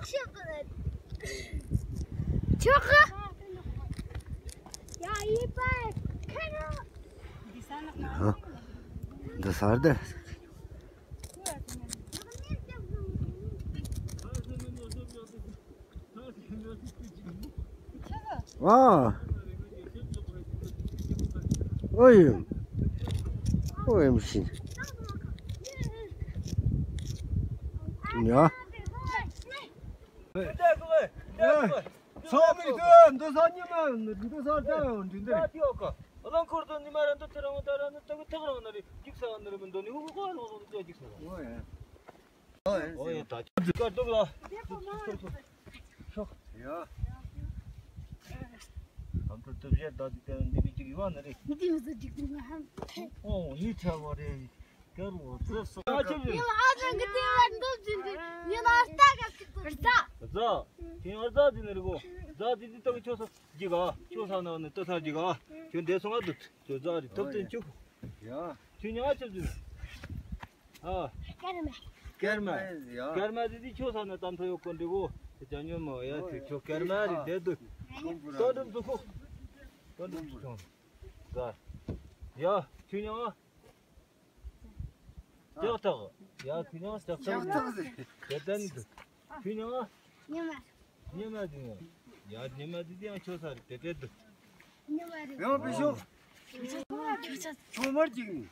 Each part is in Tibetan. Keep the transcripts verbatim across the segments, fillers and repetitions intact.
ཆོག་གི། ཡ་ཡིན་པ་ཁ་རོ། འདི་སར་དེ། ཨ། ཨོ་ཡིན། ཨོ་ཡིན་ཤིན། ཡ། ཚང་མས་འདི་འདི་ས་ཉི་མ་འདི་ས་ལྟ་འདི་འདི་རེད། རླངས་འཁོར་དུ་ཉི་མ་ར་འདི་ཚེ་རིང་བ་ད་ར་ནི་ཐག་ཐག་རིང་ནི་རེད། འཇིགས་ས་ནི་རེད། མི་འདུག་ནི་འུ་གོ་ལོ་ལོ་འདི་འཇིགས་ས་ར། ཨོ་ཡ། ཨོ་ཡ། ད་ཀ་འདུག་ལ། ཤོག་ཡ། ཨམ་ཕྲུག་ཏུ་བཞེས་ད་འདི་ནི་མི་གཅིག་ཡོད་ནི་རེད། འདི་མི་ཚེ་འཇིག་རྟེན་ང་ཧམ། ཨོ་ནི་ཆ་བ་རེད། ཉི་མ་ཨ་ཅང་གི་དེ་བར་འདུག་ཅིང་དེ་ཉི་མ་ལྟ་ག་ཅིག་ཏུ་རྫ། རྫ། དེ་ཡང་རྫ་དེ་ནི་རེད་གོ། རྫ་དེ་དེ་ལྟ་གི་ཆོ་ས་ཅིག་ག་ཆོ་ས་ན་ནི་ལྟ་ས་ཅིག་ག་ཁྱོད་འདས་སོང་ང་འདུག་ཁྱོད་རྫ་རེད་ཐོབ་ཏན་ཆུ། ཡ། ཁྱོད་ཉི་མ་ཆབ་ཅིག་ཨ། ཀརྨ། ཀརྨ། ཡ། ཀརྨ་དེ་དེ་ཆོ་ས་ན་དམ་ཐོ་ཡོད་གོ་འདི་གོ། དེ་ཅང་ཉོན་མོ་ཡ་དེ་ཁྱོད་ཀརྨ་རེད་བསྡད་འདུག་ལྟ་འགྲུབ་འདུག་གོ། ལྟ་འགྲུབ་འདུག་ཆུང་། རྫ། ཡ། ཁྱོད་ཉི་མ། ལྕགས་ཐག་ཡ་ཁྱོད་ཉི་མ་ལྕགས་ཐག་ལྕགས་ཐག་ཟེར། དེ་ལྟ་ནི་འདུག་ཁྱོད་ཉི་མ། ཉི་མ། ཉི་མ་དེ་ཡང་ཡ་ཉི་མ་དེ་དེ་ཡང་ཆོ་ས་རེད་དེ་ལྟ་འདུག་ཉི་མ་རེད། ཡང་པི་ཤོག་ཆུང་མར་གཅིག་ནི།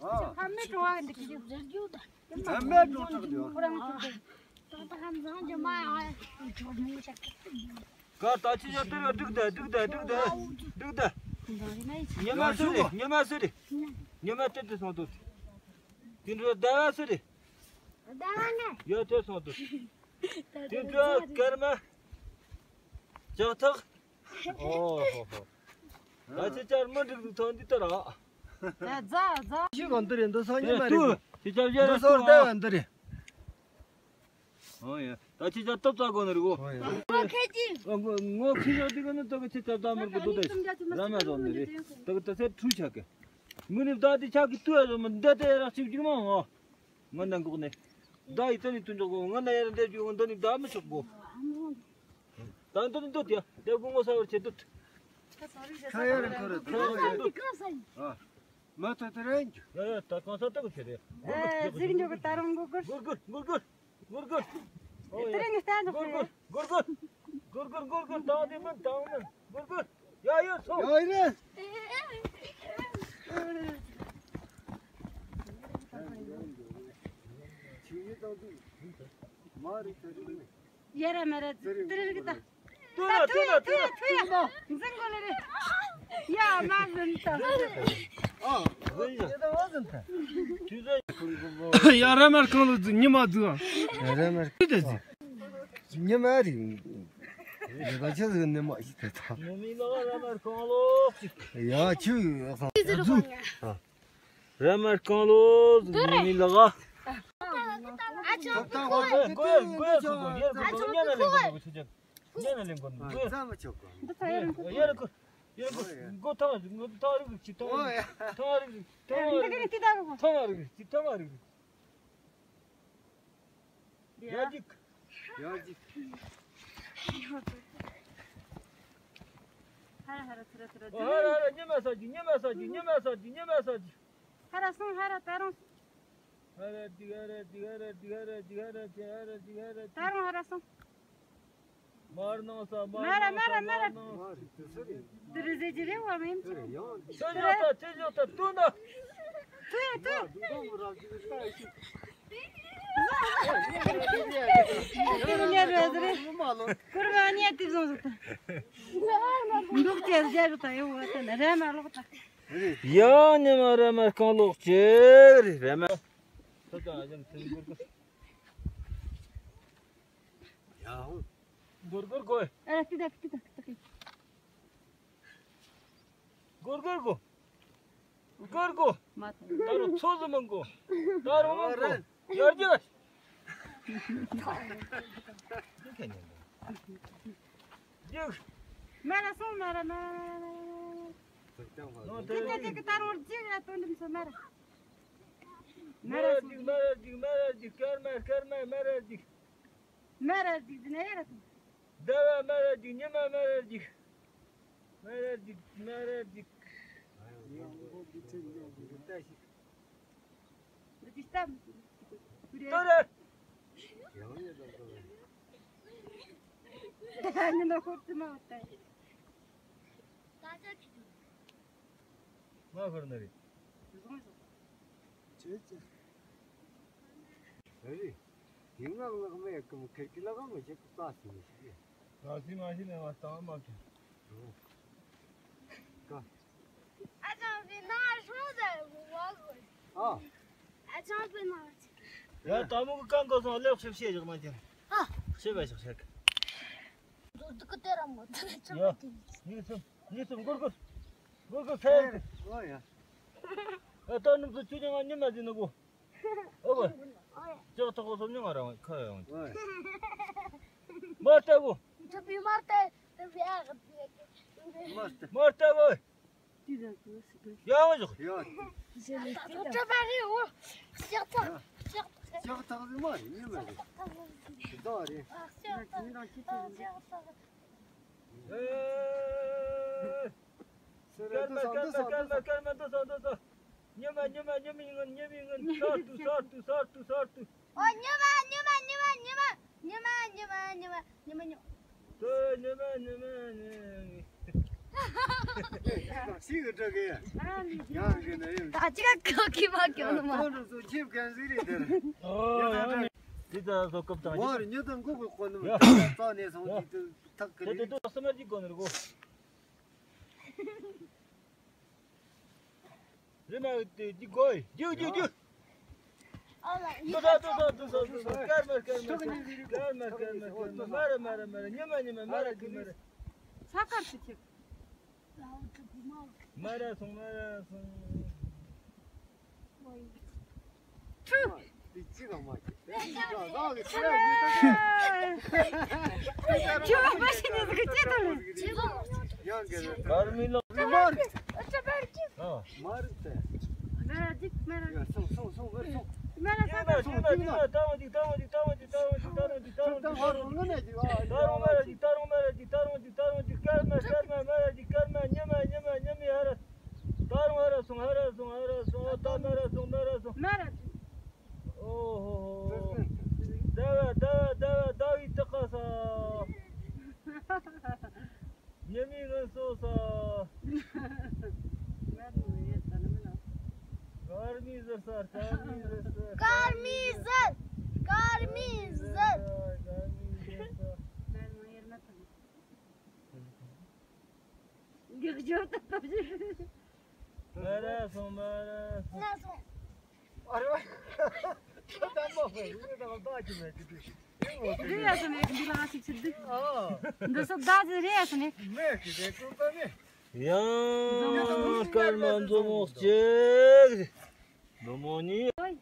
ཨ། ཕ་མེས་བྲོ་བ་འདི་གི་ཕ་མེས་བྲོ་བྲོ་འདི། ཁོ་རང་ཚོ་དེ། ད་ད་ཧམ་བཟང་ཇོ་མ་ཡང་ཅོ་མི་ཆག་ག་ད་ཅི་ཡ་དེ་ར་འགྲིག་ད་འགྲིག་ད་འགྲིག་ད་འགྲིག་ད། ཉི་མ་སུ་རེད། ཉི་མ་སུ་རེད། ཉི་མ་དེ་དེ་སོང་དུ། དེ་འགྲོ་ཟླ་བ་སུ་རེད། ཟླ་བ་ང་། ཡ་དེ་སོང་དུ། དེ་འགྲོ་ཀརྨ། ལྕགས་ཐག་ཨོ་ཧོ་ཧོ། ད་ཅི་ཅར་མི་འགྲིག་འདུག་ཐོན་འདི་ལྟར་ར། ད་རྫ་རྫ། ཤི་གང་འདི་རེད་འདི་སང་ཉིན་མ་རེད། ཅི་ཅར་ཡ་ར་འདི་སོར་ལྟ་བ་འདི་རེད། ཨོ་ཡ། ད་ཅི་ཅར་སྟོབས་རྩ་དགོས་ནི་རེད་གོ། ཨོ་ཡ། ངོ་ཁེ་ཅི། ཨོ་ངོ་ངོ་ཁེ་ཡོད་འདི་ག་ནི་ད་ག་ཅི་ཅར་ད་མི་དགོས་འདུག་ད་ར་མ་རྫོགས་ནི་རེད། ད་ག་ད་སེ་ཁྲུ་ཆག་གི། མི་ནི་ད་འདི་ཆག་གི་ཏུ་ཡ་རོ་མི་འདི་ད་ཡ་ར་ཅིག་ཅིག་མ་ངོ། ང་ན་འགོག་ནས། ད་ཡི་ད་ནི་ཏུ་འཇོག་གོ་ང་ན་ཡ་ར་འདི་རྒྱུ་ང་ད་ནི་ད་མི་ཆོག་གོ། ད་འདི་ནི་འདི་དེ་དེ་གོ་ངོ་ས་བར་ཆེ་འདི། ཁ་ཡ་ར་ཁོ་ར་འདི། ཁ་ཡ་ར་འདི། ཨ། མ་ཐོ་ཐོ་རེ་འཇུ། ཡ་ཡ་ད་གང་ས་ད་གོ་ཆེ་རེ། ཨ་ཟིག་འཇོག་གི་ད་རུང་གོ་གོ། གོ་གོ་གོ་གོ། གུར་གུར། ཨོ་ཡ། དེ་རིང་ངས་བལྟས་འདུག་གུར་གུར། གུར་གུར། གུར་གུར་གུར་གུར་དང་ནི་མིན་དང་མིན། གུར་གུར། ཡ་ཡོད་སོང་། ཡ་ཡིན་ནས། ཡ་ར་མ་ར་དེ་རིང་གི་ད། ཏུ་ན་ཏུ་ན་ཏུ་ན། ཏུ་ན། འཛིན་གོ་ལེ་རེ། ཡ་མ་འཛིན་ད། ཨ། འཛིན་ཡ། ཡ་ར་མར་གང་ལོ་ཉི་མ་འཛིན། ཡ་ར་མར་གང་ལོ་ཉི་མ་འཛིན། ཉི་མ་རེད། ཉི་མ་ཆེ་ཟིག་ཉི་མ་ཞིག་ད་ད། ཉི་མའི་ལག་ར་མར་གང་ལོ་ཅིག་ཡ་ཆུ་ཡོད་ས། ཨ། ར་མར་གང་ལོ་ཉི་མའི་ལག་ཨ་ཆོ་ཐོབ་ཐང་ཧོ་ཐོབ་གོ་ཡ་གོ་ཡ་གོ་ཡ་གོ་ཉན་ན་ལེན་གོ་ཆུ་ཆ་ཉན་ན་ལེན་གོ་ཨ་ཙམ་མ་ཆོག་གོ་ཡ་ར་གོ་ཡ་ར་གོ་ཐང་གོ་ཐང་རིག་རིག་ཅི་ཐང་རིག་ཐང་རིག་ཐང་རིག་ཅི་ཐང་རིག་རིག་ཡ་ཅིག་ཡ་ཅིག་ཧ་ར་ཧ་ར་ཚུ་ར་ཚུ་ར། ཨོ་ཧ་ར་ཧ་ར་ཉི་མ་ས་ཅིག་ཉི་མ་ས་ཅིག་ཉི་མ་ས་ཅིག་ཉི་མ་ས་ཅིག་ཧ་ར་སོང་ཧ་ར་ད་རུང་སོང་། ཧ་ར་ཅིག་ཧ་ར་ཅིག་ཧ་ར་ཅིག་ཧ་ར་ཅིག་ཧ་ར་ཅིག་ཧ་ར་ཅིག་ཧ་ར་ཅིག་ད་རུང་ཧ་ར་སོང་། མར་ནང་ས་མར་མར་ནང་ས་མར་མར་ནང་ས། དེ་རེ་ཟེར་གྱི་རེད་བ་མིན། ཚེ་ཇོ་ད་ཚེ་ཇོ་ད་ཏུ་ན། ཐུ་ཡ་ཐུ། ཉལ་རེད་རེད། ཁུར་མ་ཉལ་དེ་བཟུང་ཟིག་ད། འདུག་ཅེས་རྒྱལ་རུ་ད་ཡོང་བ་ད་ནི་རེ་མ་ལོག་ད། ཡ་ཉི་མ་རེ་མ་རྐང་ལོག་ཅེས་རེ་མ། ད་ད་ཡང་ཚེ་ཇོ་གུར་གུར། ཡ་ཧོ། གུར་གུར་གོ། ཨ་ཏི་ད་ཏི་ད་ཏི་ད། གུར་གུར་གོ། གུར་གོ། མ་ཐོན། ད་རུང་ཚོ་ཟི་མང་གོ། ད་རུང་མང་གོ། ཡར་རྒྱས། རྒྱུགས། མ་ར་སོང་མ་ར་མ་ར་མ་ར་མ་ར། ཏི་ད་ཏི་ད་ད་རུང་རྒྱུགས་ཡ་དོན་དམ་སོ་མ་ར། མ་ར་རྒྱུགས་མ་ར་རྒྱུགས་མ་ར་རྒྱུགས་སྐར་མ་སྐར་མ་མ་ར་རྒྱུགས། མ་ར་ཟིག་ཟིན་ཡ་ར་ཐུང་། ཟླ་བ་མ་ར་ཟིག་ཉི་མ་མ་ར་ཟིག་མ་ར་ཟིག་མ་ར་ཟིག་འདི་ལྟ་མི་འདུག་ཏོ་ར། ད་ནི་ནོ་ཁོ་ཙི་མ་བ་ཏ། ད་ཅག་གི་འདུག་ང་ཧོར་ན་རེད། བཟང་བཟང་། ཅེ་ཅེ། ཨ་རེད། དེ་ངག་ངག་མེད་ཀི་མོ་ཁེར་ཁེར་ལ་གང་མི་ཤེས་ཀི་ཙག་ཟིན་མི་ཤེས། ཙག་ཟིན་མ་ཤེས་ནས་ང་བཏང་མ་ཁེ། ཀ་ཨ་ཅང་བི་ན་ཧྲོ་ཟེར་བ་གོ། ཨ། ཨ་ཅང་བི་ན་ཧྲོ། ཡ་ད་མོ་གི་གང་གོ་སོང་ལེགས་ཤིག་བཤད་ཞིག་མ་ཅན། ཨ། བཤད་པ་ཞིག་བཤད་གི། འདུག་འདུག་གི་དེ་ར་མོ་དེ་ལ་ཅང་ཡ། མ་དེ་ནི། ཉིས་གསུམ་ཉིས་གསུམ་སྒོར་སྒོར། སྒོར་སྒོར་ཁ་ཡ། ཨོ་ཡ། ཨ་ད་ནུབ་སུ་ཆུ་ཉང་ང་ཉི་མ་ཟིན་ནོ་གོ། ཨོ་གོ། ལྕགས་ཐོག་གོ་སོམ་ཉང་ང་རང་ཁ་ཡ་ཡོང་། ཨོ་ཡ། མ་ལྟ་གོ། ཐུབ་པའི་མ་ལྟ། ཐུབ་པའི་ཨ་ག་ཐུབ་པའི། མ་ལྟ། མ་ལྟ་གོ། ཡ་མ་ཞོག་ཡ། ཐུབ་པ་རེད་འོ། ལྕགས་ཐག་ལྕགས་ཐག་ཟིན་མ་རེད་ཉི་མ་རེད། ཟླ་བ་རེད། ལྕགས་ཐག་ལྕགས་ཐག་ཨེ། སྐར་མ་སྐར་མ་སྐར་མ་སྐར་མ་འདུག་སོང་འདུག་སོང་། ཉི་མ་ཉི་མ་ཉི་མའི་སྔོན་ཉི་མའི་སྔོན་གསར་དུ་གསར་དུ་གསར་དུ་གསར་དུ། ཨོ་ཉི་མ་ཉི་མ་ཉི་མ་ཉི་མ་ཉི་མ་ཉི་མ་ཉི་མ་ཉི་མ་ཉི་མ། ཨོ་ཉི་མ་ཉི་མ་ཉི་མ། ཤིག་གི་སྤྲོ་གི་ཡ། ཡང་གི་ན་ཡོད། ད་ཅི་ག་གོ་གི་མ་གོ་ནི་མ། ཨོ་ནི་སོ་ཁྱིམ་གན་ཟིག་རེད་དེ། ཨོ་ཡང་ནི། དེ་ད་སོ་སྐབས་དང་། མོར་ཉི་དང་གོ་གི་གོ་ནི་མ། རྩ་ནས་སོང་གི་དུ་ཐག་གི་རེད། དེ་དེ་སོ་མ་ཅིག་གོ་ནི་རེད་གོ། རེ་མ་དེ་འདི་གོ་ཡི་རྒྱུ་རྒྱུ་རྒྱུ། ཨ་ལ་ཡི་ཏོ་ཏོ་ཏོ་ཏོ་ཏོ་ཏོ་ཏོ། སྐར་མ་སྐར་མ་སྐར་མ་སྐར་མ་སྐར་མ། མ་ར་མ་ར་མ་ར། ཉི་མ་ཉི་མ་མ་ར་གི་མ་ར། ས་དཀར་སུ་ཁྱེར། མ་ར་སོང་མ་ར་སོང་། ཁྱོད་མ་ཤེས་ནས་ཟིག་ཅི་ཐུབ་ལ། ཡང་གི་ལ་ཡང་གི་ལ། མར། ཨ། མར་ཏེ། མར་ཅིག་མར། ཡ་སོང་སོང་སོང་མར་སོང་། མར་སོང་། ཉི་མ་ཉི་མ་ཉི་མ་ཉི་མ། ཏང་ཅིག་ཏང་ཅིག་ཏང་ཅིག་ཏང་ཅིག་ཏང་ཅིག་ཏང་ཅིག་ཏང་ཅིག་ཏང་རུང་མ་ར་ཅིག་ཏང་རུང་མ་ར་ཅིག་ཏང་རུང་ཅིག་ཏང་རུང་ཅིག་སྐར་མ་སྐར་མ་མ་ར་ཅིག་སྐར་མ། ཉི་མ་ཉི་མ་ཉི་མའི་ཧ་ར། ད་རུང་ཧ་ར་སོང་ཧ་ར་སོང་ཧ་ར་སོང་། ཨོ་ད་མ་ར་སོང་མ་ར་སོང་། མ་ར་ཅིག་ཨོ་ཧོ་ཧོ། ཟླ་བ་ཟླ་བ་ཟླ་བ་ཟླ་བའི་སྟག་ཁ་ས། ཉི་མའི་ངལ་གསོ་ས། སྐར་མའི་ཟུར་ས། སྐར་མའི་ཟུར་ས། སྐར་མའི་ཟུར། སྐར་མའི་ཟུར། སྐར་མའི་ཟུར་ས། འགག་སྦྱོར་དང་སྟོབས་ཤུགས། མ་ར་སོང་མ་ར་སོང་། ང་སོང་། ཨ་རོ། ཁྱོད་ད་མོ་ཧེ་ཡིན་ད་ལ་ད་ཅི་མེད་ཅི་དུ་ཤི། རེ་ཡ་སོང་མེད་འདི་ལ་ང་ཞིག་ཆུ་འདུག་ཨ། འདི་སོ་ད་ཟི་རེ་ཡ་སོང་མེད། མེད་ཀི་རེ་ཀུ་པ་མེད། ཡང་སྐར་མ་མཛོ་མོ་གཅིག་མཛོ་མོ་གཉིས། ཨོ་ཡ།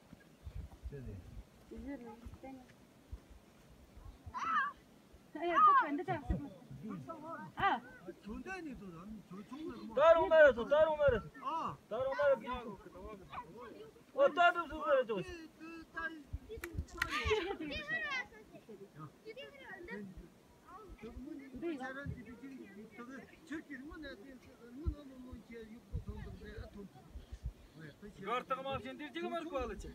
ཨ། ད་རུང་མ་རེད་སོ། ད་རུང་མ་རེད་སོ། ད་རུང་མ་རེད། ཨོ་ད་འགྲུབ་སོང་མ་རེད་སོ། གར་སྟེགས་མ་བྱིན་ཏེ་ཅིག་མར་བཀོད་ལ་ཆེ།